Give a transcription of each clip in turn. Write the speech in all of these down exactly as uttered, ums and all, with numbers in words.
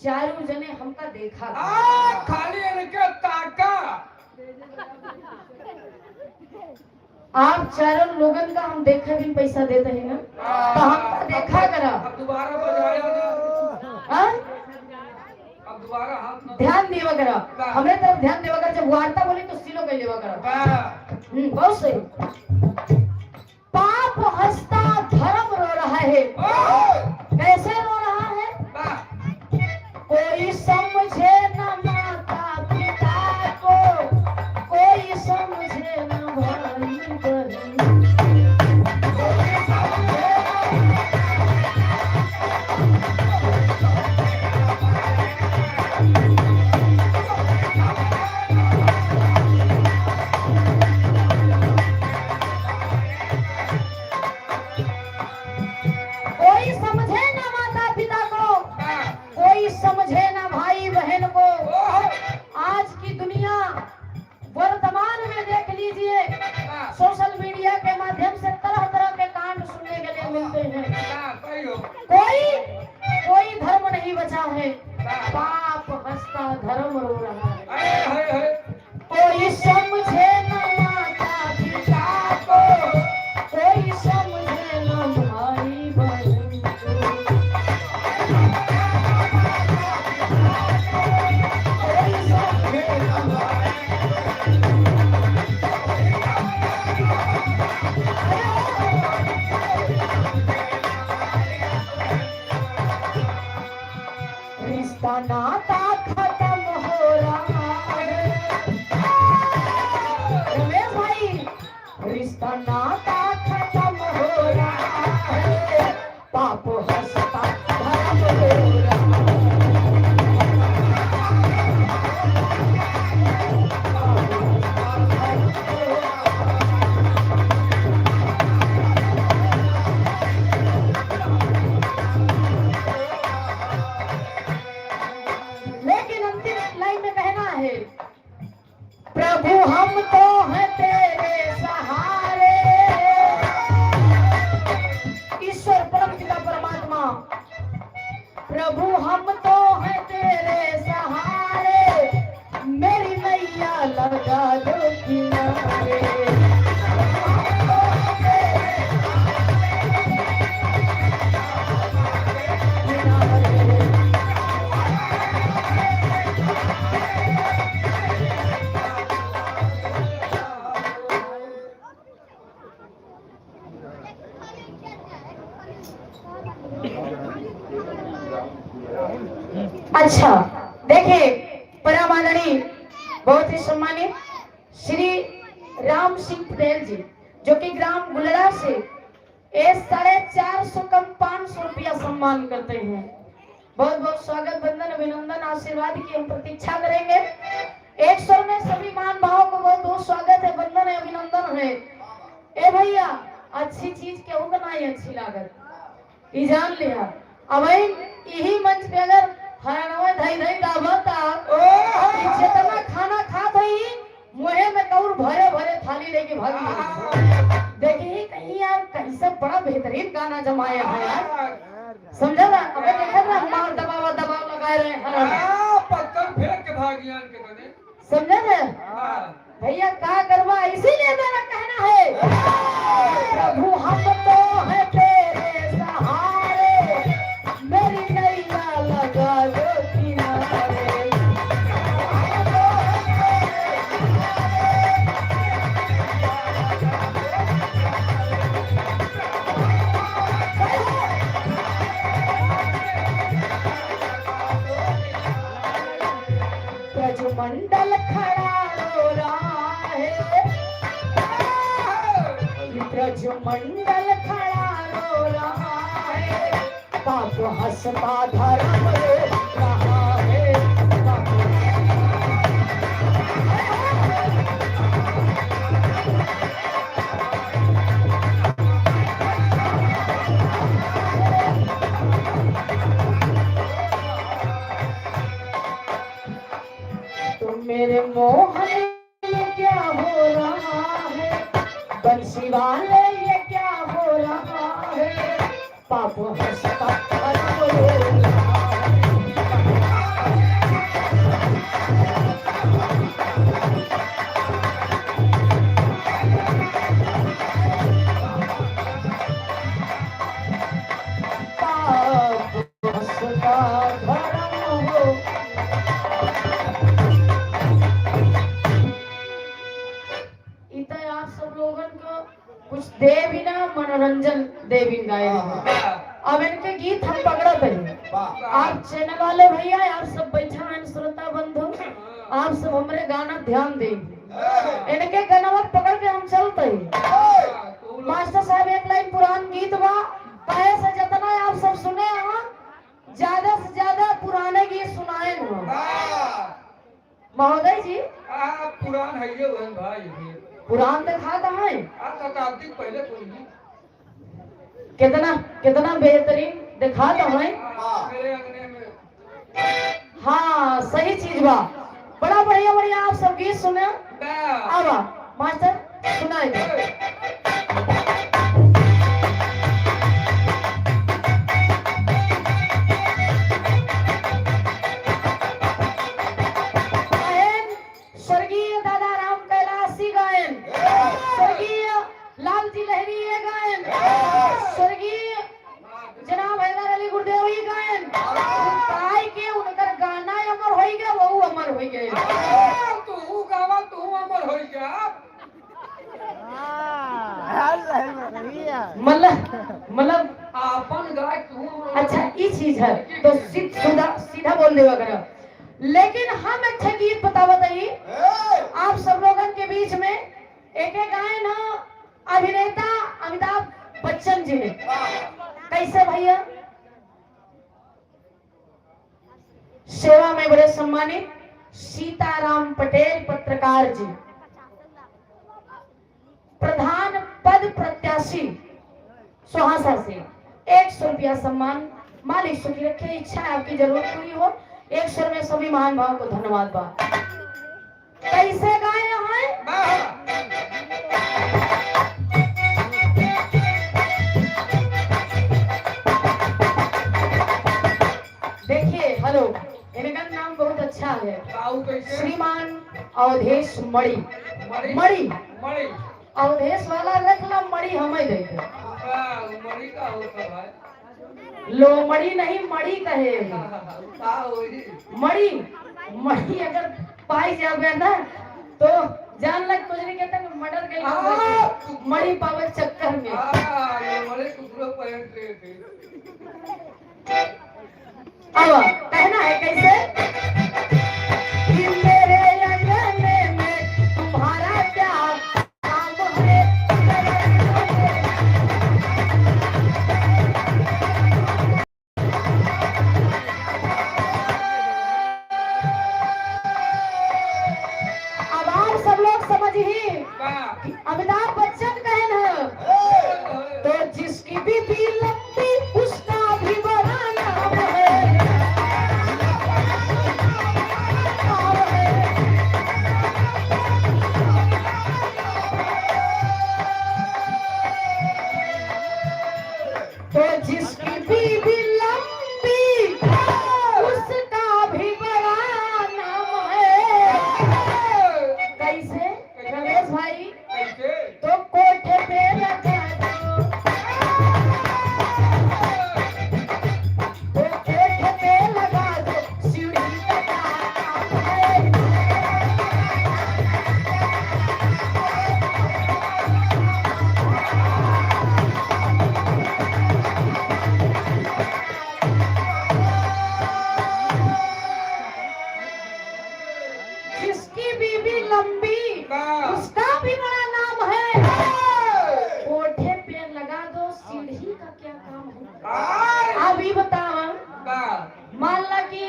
चारों जने हमका देखा। आ, खाली इनके ताका। आप चारों लोगन का हम देखा दिन पैसा देते हैं ना, तो हमका देखा करा। अब दोबारा बजाया ना। हाँ? अब दोबारा हाथ ना ध्यान देवा करा। ना। हमरे तरफ ध्यान देवा करा। जब वार्ता बोली तो सिलो कर लेवा करा। ना। हम्म, बहुत सही। पाप हंसता धर्म रो रहा है। ओ! कैसे रो रहा है? वाह! कोई समझे न माता पिता को, कोई समझे न भाई बहन। कोई समझे ना माता पिता को, कोई समझे ना भाई बहन को। आज की दुनिया वर्तमान में देख लीजिए, सोशल मीडिया के माध्यम से तरह तरह के कांड सुनने के लिए मिलते हैं। कोई, कोई धर्म नहीं बचा है, पाप हंसता धर्म रो रहा है। कोई समझे न माता पिता को, कोई समझे न भाई बहन को। कोई समझे न भाई। रिश्ता नाता खत्म हो रहा है। रमेश भाई, रिश्ता नाता खत्म हो रहा है, पाप हंसता धर्म रो रहा है। लेकिन अंतिम लाइन में कहना है, प्रभु हम तो हैं तेरे सहारे। ईश्वर परम पिता परमात्मा, प्रभु हम तो हैं तेरे सहारे, मेरी नैया लगा दो किनारे। अच्छा, देखिए, परम आदरणीय, बहुत ही सम्मानित श्री राम सिंह पटेल जी, जो कि ग्राम गुलड़ा से ये साढ़े चार सौ कम पाँच सौ रुपया सम्मान करते हैं। बहुत बहुत स्वागत, वंदन, अभिनंदन, आशीर्वाद की हम प्रतीक्षा करेंगे। एक स्वर में सभी महानुभावों को बहुत बहुत स्वागत है, वंदन है, अभिनंदन है। ए भैया, अच्छी चीज केहू के नाहीं अच्छी लागत, ई जान लिहा। अब यही मंच पे अगर हरणवा धई धई दाबता, ओहो! ई जितना खाना खात हई, मुँहे में कौर भरे भरे थाली लेके भागी। देखी कहीं यार, कैसे बड़ा बेहतरीन गाना जमाया है यार। समझा ना? अबे देखा ना, हमार दबावा दबाव लगाए रहे हैं। हाँ, पत्थर फेंक के भाग गया इनके बने। समझा ना? हाँ। भैया का करवा, इसीलिए मेरा कहना है, प्रभु हम तो हैं तेरे सहारे, मेरी नैया लगा दो किनारे। ब्रजमंडल खड़ा रो रहा है, ब्रजमंडल खड़ा रो रहा है, पाप हंसता धर्म रो रहा है। तो मेरे मोहन, ये क्या हो रहा है? बंसी वाले, ये क्या हो रहा है? पाप हंसता धर्म रो रहा है। कुछ देवी ना, मनोरंजन देवी गाए हैं। हाँ, हाँ। अब इनके गीत हम पकड़त हैं। वाह। आप चैनल वाले भैया, आप सब बैठा हैं, श्रोता बंधु, आप सब हमरे गाना ध्यान दें। इनके गनवा पकड़ के हम चलत हैं। मास्टर साहब, एक लाइन पुरान गीत बा, कहे से जितना आप सब सुने हैं, ज्यादा से ज्यादा पुराने गीत सुनाए हैं। वाह। महोदय जी। आ, पुरान है ये, वही भाई है। पुरान दिखात हैं। आ, शताब्दी पहले कोई नहीं। कितना, कितना बेहतरीन दिखात हैं। आ, मेरे अंगने में। हाँ, सही चीज बा। बड़ा बढ़िया, बढ़िया आप सब गीत सुने। बा। आवा, मास्टर, सुनाए दे। गायन स्वर्गीय दादा राम कैलाशी गायन, स्वर्गीय लाल जी लहरी ये गायन, स्वर्गीय जनाब हैदर अली गुरुदेव ये गायन। ताई के उनकर गाना अमर होई गया, वो अमर होई गए। तू गावा, तू अमर होई जा। मतलब, मतलब आपन गाय तू। अच्छा, ई चीज है, तो सी-, सीधा, सीधा बोल देवा करा। लेकिन हम एक ठे गीत बतावत हई आप सब लोगन के बीच में, एक एक गायन ह अभिनेता अमिताभ बच्चन जी ने। कैसे भैया? सेवा में बड़े सम्मानित सीताराम पटेल पत्रकार जी, प्रधान पद प्रत्याशी सोहासा से एक सौ रुपया सम्मान। मालिक सुखी रखे, इच्छा आपकी जरूर पूरी हो। एक स्वर में सभी महानुभाव को धन्यवाद बा। कैसे गाए हैं? देखिए, हेलो, इनका नाम बहुत अच्छा है। बाबू कैसे? श्रीमान अवधेश मणि। मणि? मणि। मणि। अवधेश वाला रख ला, मणि हमें दे दे। हाँ, मणि का होता भाई? लोमड़ी नहीं, मणि कहे। हाँ, हाँ, हाँ, का होई? मणि, मणि अगर पाई जावे ना, तो जान लग कुछ नहीं कहता कि मर्डर के लिए हाँ। मणि पावे चक्कर में। हाँ, लोमड़ी कुकुर पहन रहे थे। अब कहना है कैसे? कि मेरे अंगने में तुम्हारा क्या काम है? अब आप सब लोग समझिए। वाह। अमिताभ बच्चन कहन है, तो जिसकी बीबी लंबी, उसका भी बड़ा नाम है। तो जिसकी बीबी लंबी, उसका भी बड़ा नाम है। कैसे? रमेश भाई, कैसे? तो कोठे पे लगा दो, तो कोठे पे लगा दो, सीढ़ी पे लगा दो। जिसकी बीबी लंबी, वाह। उसका भी बड़ा नाम है। वाह। कोठे पे लगा दो, सीढ़ी का क्या काम है? वाह। अब ई बतावा, वाह। मान ला कि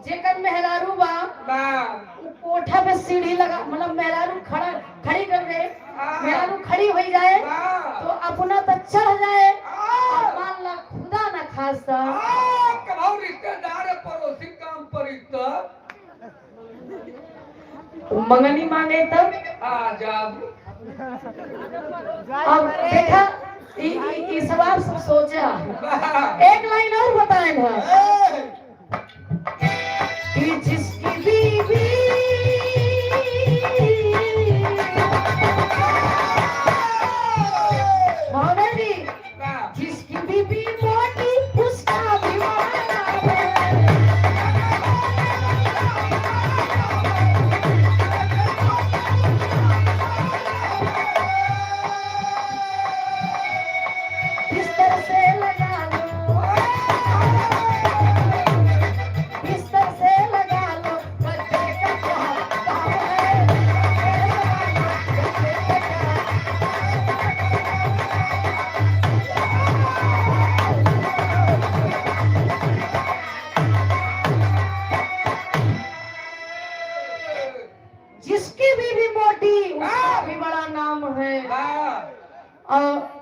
जेकर मेहरारू बा, वाह। उ कोठा पे सीढ़ी लगा, मतलब मेहरारू खड़ा, खड़ी कर दे, वाह। मेहरारू खड़ी होई जाए, वाह। तो अपना तो चढ़ जाए, वाह। और मान ला खुदा ना खास्ता, वाह। कभाऊ रिश्तेदार पड़ोसी काम पड़ी तो मंगनी मांगे तब? आ, जाब। अब देखा, ई, ई, ई सवाल सब सोचा। एक लाइन और बताए ना। कि जिसकी बीवी महोदय जी, जिसकी बीबी मोटी, उसका भी बड़ा नाम है। जिसकी बीवी मोटी, उसका हाँ। भी बड़ा नाम है। हाँ। और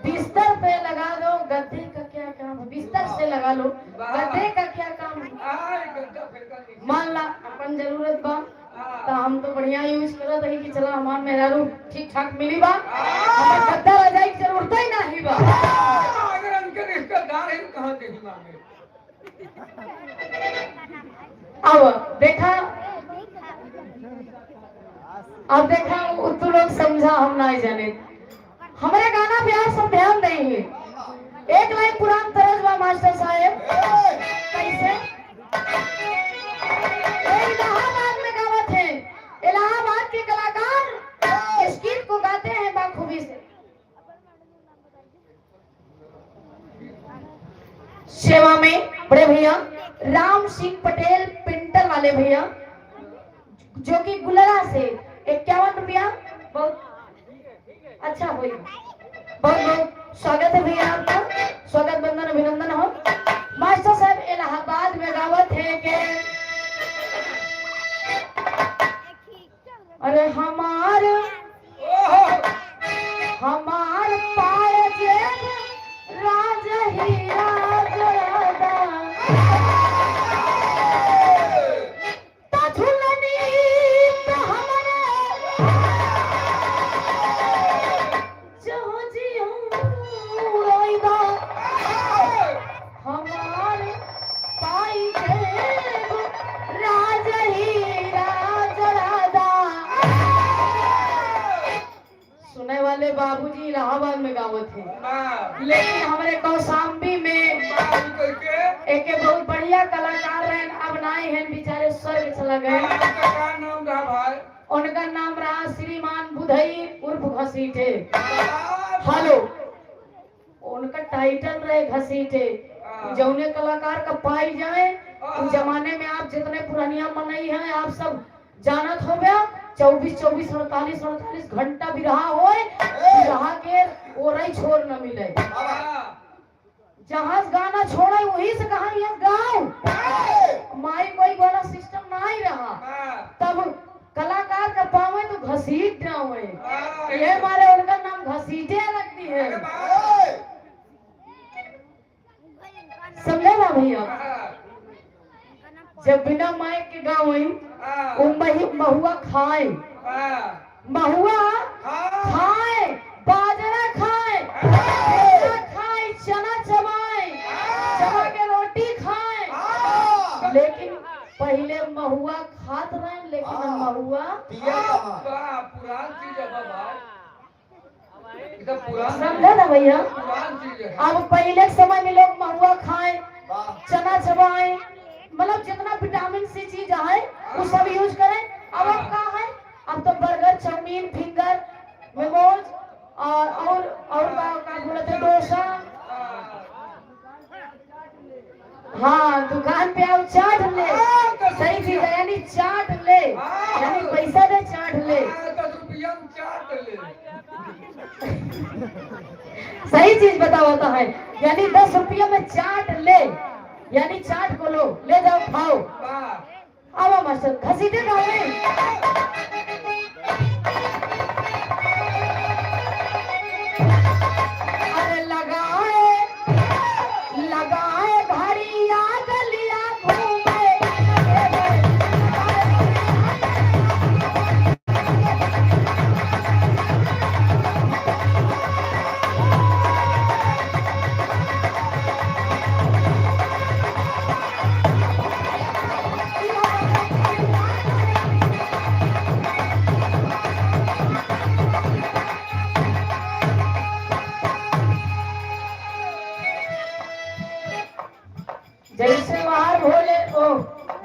बिस्तर पे लगा दो, गद्दे का क्या काम है? बिस्तर से लगा लो, वाह। गद्दे का क्या काम है? हाँ, गद्दा फेंका नहीं। मान ला, अपन जरूरत बा, हाँ। तो हम तो बढ़िया use करत हई कि चला, हमार मेहरारू ठीक ठाक मिली बा, हाँ। हमार गद्दा रजाई की जरूरत ही नहीं बा। हाँ, अगर उनके रिश्तेदार हैं, तो कहाँ से ही मांगे? अब देखा, अब देखा, उ तू लोग समझा, हम नाहीं जाने। हमरे गाना पे आप सब ध्यान देंगे। एक लाइन पुरान तरज बा मास्टर साहेब। कैसे? ये इलाहाबाद में गावत है। इलाहाबाद के कलाकार इस गीत को गाते हैं बाखूबी से। सेवा में बड़े भैया राम सिंह पटेल, पेंटर वाले भैया, जो कि गुलरा से इक्यावन रुपया, बहुत अच्छा होई। बहुत बहुत स्वागत है भैया आपका, स्वागत वंदन अभिनंदन हो। मास्टर साहब इलाहाबाद में गावत है के अरे हमार, हमार पाए जेब राज हीरा जड़ादा। त झुलनी त हमरे जहाजिया उड़ाइदा। हमार पाई जेब राज हीरा जड़ादा। सुने वाले बाबूजी इलाहाबाद में गावत हैं, हाँ। लेकिन हमरे कौशाम्बी में हाँ, कैसे? एके बहुत बढ़िया कलाकार रहन, अब नाई हैं, बेचारे स्वर्ग चला गए। हाँ, उनका का नाम रहा भाई? उनका नाम रहा श्रीमान बुधई उर्फ घसीटे। हाँ। हेलो। उनका टाइटल रहे घसीटे। हाँ। जौने कलाकार का पाई जाए, हाँ। उस जमाने में आप जितने पुरनिया मनई हैं, आप सब जानत होबे, चउबीस चउबीस, अड़तालीस अड़तालीस घंटा बिरहा होए, ए! बिरहा के ओरई छोर न मिले। हाँ। जहाँ से गाना छोड़े, वहीं से कहा, "ये गाओ।" ए! माइक वाइक वाला सिस्टम नाहीं रहा। हाँ। तब कलाकार का पावे तो घसीट जावे। हाँ। ये मारे उनका नाम घसीटे लगती है। अरे वाह। समझे ना भैया? हाँ। जब बिना माइक के गावे, हाँ। वो मही-, महुआ खाए। हाँ। महुआ हाँ। खाए, बाजरा खाए, हाँ। भुट्टा खाए, चना चबाए, हाँ। चबा के रोटी खाए। हाँ। लेकिन पहिले महुआ खात रहे, लेकिन हाँ। महुआ पिया कहाँ? बा, पुरान चीज है बा भाई। ई तो पुरान समझा ना भैया? पुरान चीज है। अब पहिले के समय में लोग महुआ खाए, वाह। चना चबाए, मतलब जितना विटामिन सी चीज है, वो सब use करें। अब, अब का है? अब तो बर्गर, चाउमीन, फिंगर, मोमोज और, और, और का, का बोलते हैं, डोसा। हाँ, दुकान पे आओ, चाट ले। हाँ, दस रुपया। सही चीज है, यानी चाट ले, हाँ। यानी पैसा दे, चाट ले। हाँ, दस रुपया में चाट ले। सही चीज बतावत है, यानी दस रुपया में चाट ले, यानी चाट को लो, ले जाओ, खाओ। वाह। आवा मास्टर, घसीटे गावे। अरे लगाए, लगाए घड़िया गलिया घूमे। जैसे वहार भोले, ओ,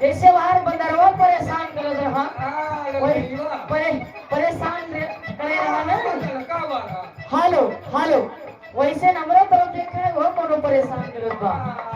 जैसे वहार बंदरवा परेशान करत रहा, हाँ, वही लड़किया। परे-, परेशान रे-, करे रहा ना। लड़का वाला। हेलो, हेलो, वैसे हमरो तरफ देखे, वो कोनो परेशान करत बा। हाँ।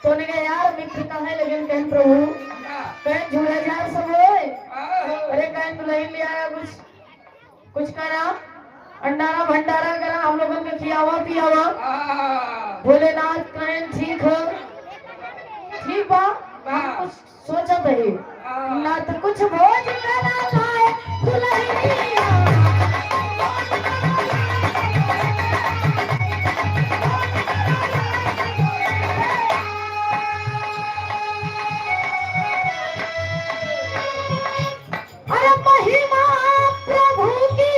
उनके यार मित्र कहे लगिन, कहन, "प्रभु, कहन झूला झार सब होए?" अरे कहन, "दुलहिन ले आया कुछ, कुछ करा, अंडारा भंडारा करा, हम लोगन के खियावा पियावा।" भोलेनाथ कहन, "ठीक हो, ठीक बा, हम कुछ सोचत ही।" ना तो कुछ भोज करा लाए दुलहिनिया। अरे महिमा प्रभु की,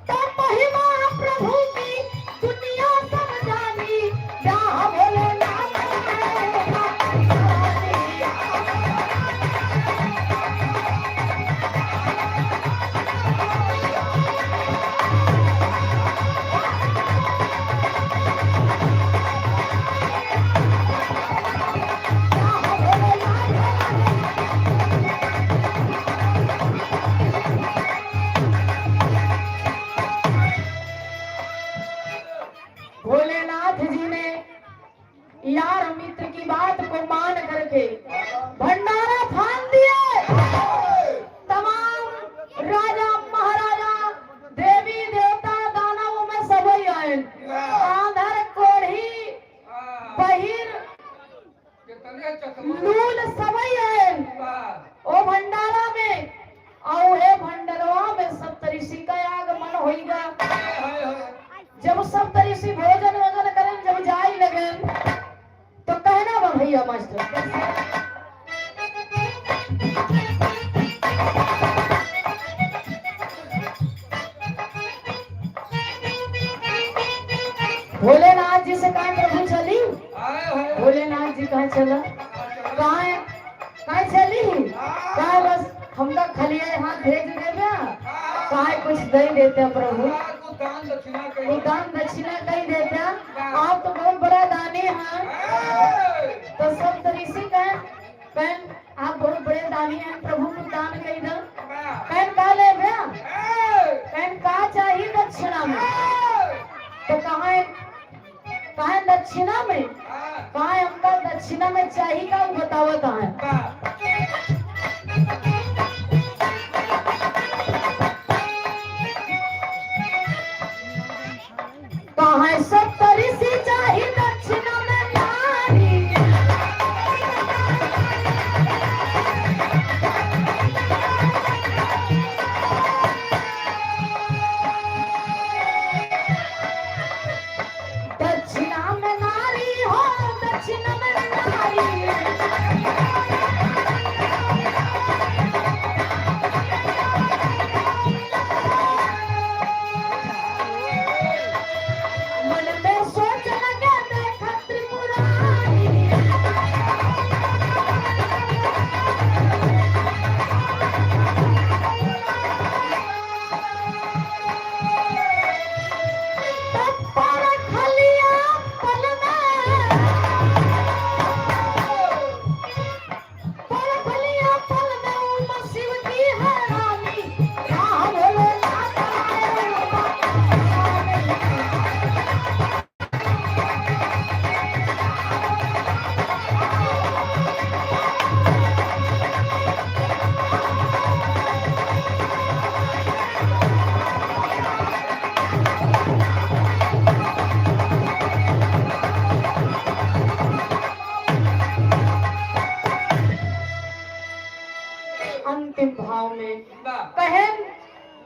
तो महिमा प्रभु की दुनिया सब जानी, जहाँ भोलेनाथ। भोलेनाथ जी ने यार मित्र की बात को मान करके भंडारा फान दिए। तमाम राजा महाराजा, देवी देवता, दानव में सबई आएन। आंधर कोढ़ी, बहिर, लूल सबई आएन। ओ भंडारा में, अउ हे भंडरवा में सप्तऋषि का आगमन होइगा। जब सप्तऋषि भोजन वोजन करेन, जब जाए लगेन, तो कहना बा भैया मास्टर। भोलेनाथ जी से कहा, "प्रभु चली?" भोलेनाथ जी कहा, "चला।" कहा, "कहा चली?" कहा, "बस हमका खलिया हाथ भेज देबे, कहा कुछ दे देते प्रभु, कुछ दान दक्षिणा कही देते, आप तो बहुत बड़ा दानी हैं।" तो सप्तऋषि कहे, कहे, "आप बहुत बड़े दानी हैं, प्रभु कुछ दान कही दो।" कहे, "का लेबे?" कहे, "का चाही दक्षिणा में?" तो कहा, कहे, "दक्षिणा में?" कहे, "हमका दक्षिणा में चाही का, उ बतावत हैं।" कहे, "सप्तऋषि चाही दक्षिणा में नारी।" दक्षिणा में नारी हो, दक्षिणा में नारी। मन में सोच लगे देखत त्रिपुरारी। अंतिम भाव में वाह। कहन,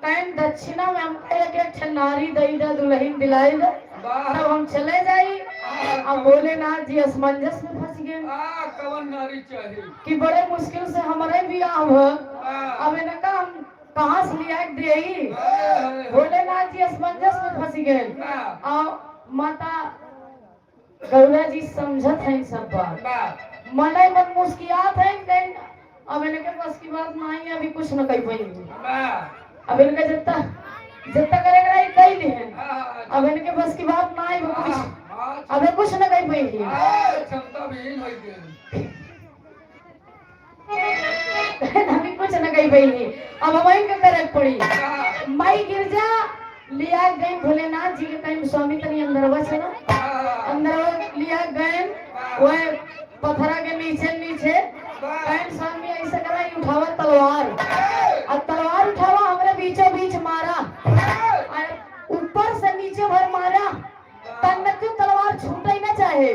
कहन दक्षिणा में हमका एक, एक ठे नारी दई दा, दुलहिन दिलाई दा, वाह। तब हम चले जाई। वाह। अब भोलेनाथ जी असमंजस में फंस गए। आ, कवन नारी चाही? कि बड़े मुश्किल से हमरे बियाह हुआ। वाह। अब इनका हम कहाँ से लिया के देई? वाह। भोलेनाथ जी असमंजस में फंस गए। वाह। और माता गौरा जी समझत हैं सब बात। बा। मनई मन मुस्कियात हैं, लेकिन अब इनके बस की बात नाहीं है, अभी कुछ न कही पाएंगे। बा। अब इनका जितना, जितना करे के रही, कही दिहे। हाँ, हाँ, हाँ। अब इनके बस की बात नाहीं, वो कुछ, हाँ, हाँ, अब ये कुछ न कही पाएंगे। हाँ, क्षमता विहीन हो गए। अभी कुछ न कही पाएंगे, अब हमहीं के करे के पड़ी। हाँ। माई गिरजा लिया गए भोलेनाथ जी के, कहेन स्वामी तनी अंदरवा चला। अंदरवा लिया गए, वह पथरा के नीचे, नीचे कहेन स्वामी ऐसे करा, उठावा तलवार, और तलवार उठावा, हमरे बीचों बीच मारा, और ऊपर से नीचे भर मारा, तन में क्यों तलवार छूटे ही ना चाहे,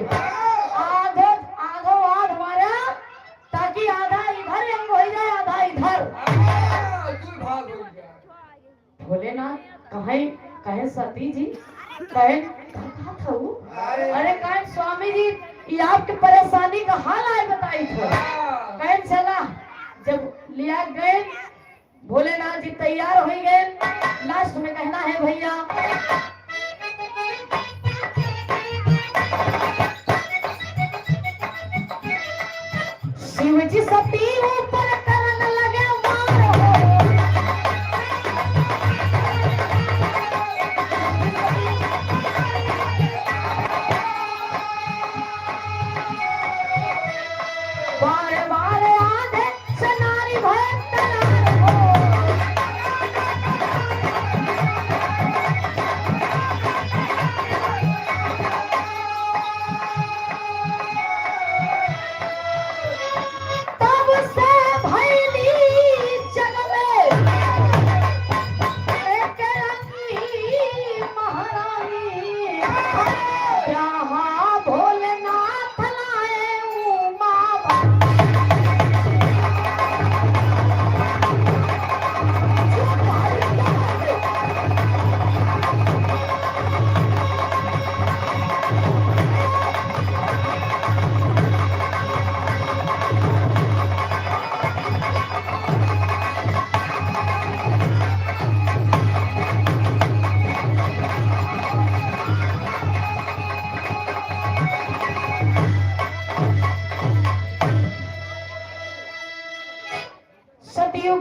आधो, आधो आध मारा, ताकि आधा इधर अंग हो जाए, आधा इधर। हाँ, दुई भाग हो गया। भोलेनाथ कहे, कहे सती जी, कहे, "का कहत हऊ?" अरे। अरे कहे, "स्वामी जी, ये आपके परेशानी का हाल आए बताई थे।" हाँ। कहे, "चला।" जब लिया गए, भोलेनाथ जी तैयार हो गए, लास्ट में कहना है भैया, शिव जी सती ऊपर करन लगे वार हो। बार बार आधे से नारी भय तरार हो। तब से भैली जग में एक रंगी महारानी, जहाँ भोलेनाथ लाए उमा। सतयुग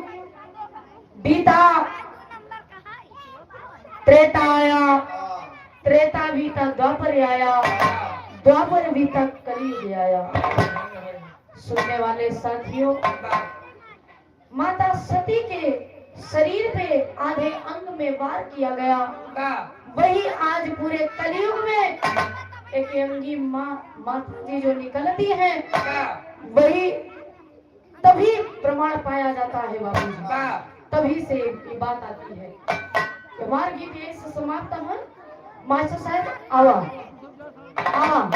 बीता, त्रेता आया, त्रेता बीता, द्वापर आया, द्वापर बीता, कलयुग आया। सुनने वाले साथियों, माता सती के शरीर पे आधे अंग में वार किया गया। वही आज पूरे कलियुग में एक अंगी माँ, माता जी जो निकलती हैं, वही तभी प्रमाण पाया जाता है बाबू जी। वाह। तभी से ये बात आती है। हमार गीत यही से समाप्त है। मास्टर साहब, आवा, आवा।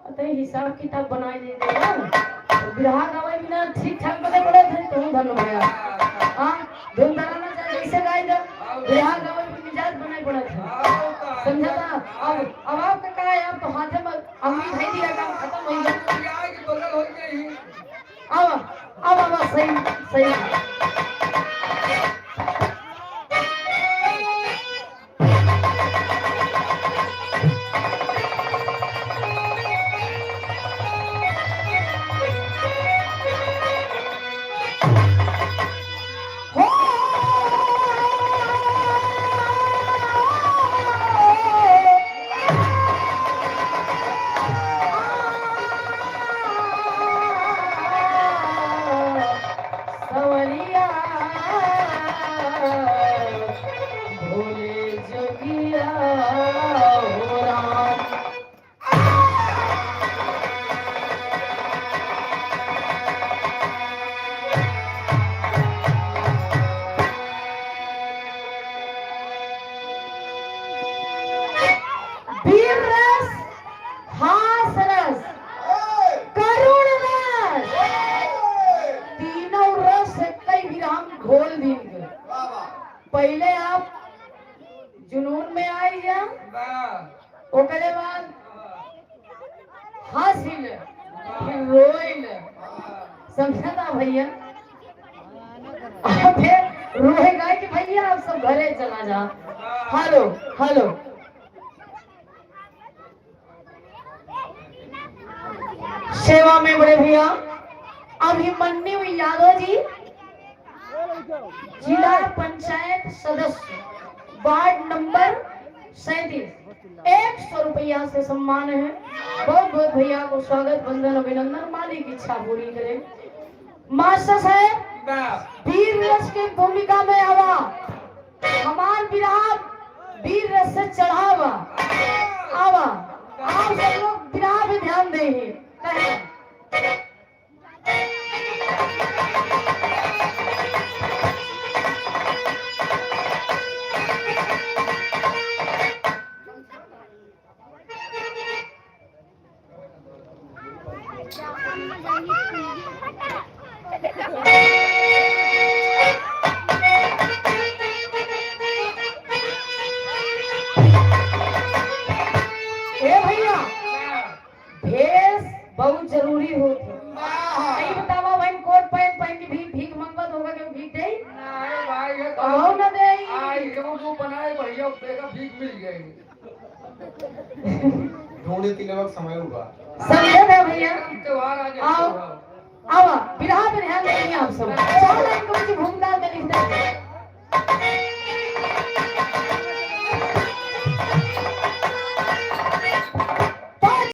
अतः हिसाब किताब बनाए ले दे यार। बिरहा गावे बिना ठीक ठाक बने पड़े थे, तुम धन भया। हाँ, धुन धराना चाहे जैसे गाई जा, बिरहा गावे बिना मिजाज बनाए पड़े थे। समझा था? अब, अब आपका का है, आप तो हाथे में अंगली धई दिया, काम खत्म हो गया। अब, अब, अब सही, सही। सवरिया भोले जोगिया हो राम। वीर रस, हास रस, करुण रस, तीनों रस कई भी हम घोल देंगे। पहले आप जुनून में आई जा, ओकरे बाद हंसिल, फिर रोइल। समझा था भैया? अब फिर रोए गाए कि भैया आप सब घरे चला जा। हेलो, हेलो। सेवा में बड़े भैया अभिमन्यु यादव जी, जिला पंचायत सदस्य, वार्ड नंबर सैंतीस, एक सौ रुपया से सम्मान है। बहुत बहुत भैया को स्वागत, वंदन, अभिनंदन। मालिक इच्छा पूरी करे। मास्टर साहब, वीर रस के भूमिका में आवा, हमार बिरहा वीर रस से चढ़ावा। आवा, आप सब लोग बिरहा पे ध्यान दे। ए भैया, भेष बहुत जरूरी होत है। वाह। नहीं बतावा भाई, कोट पैंट पहन के भीख, भीख मंगत होगा, क्यों भीख दे? अरे भाई, ये तो कहू न दे। आई, क्यों मुंह बनाए भैया, बेटा भीख मिल गई। ढूंढे तिलवा के समय हुआ। समझे ना भैया? त्योहार आ गया, आओ, त्योहार। आवा, बिरहा पे ध्यान देंगे आप सब।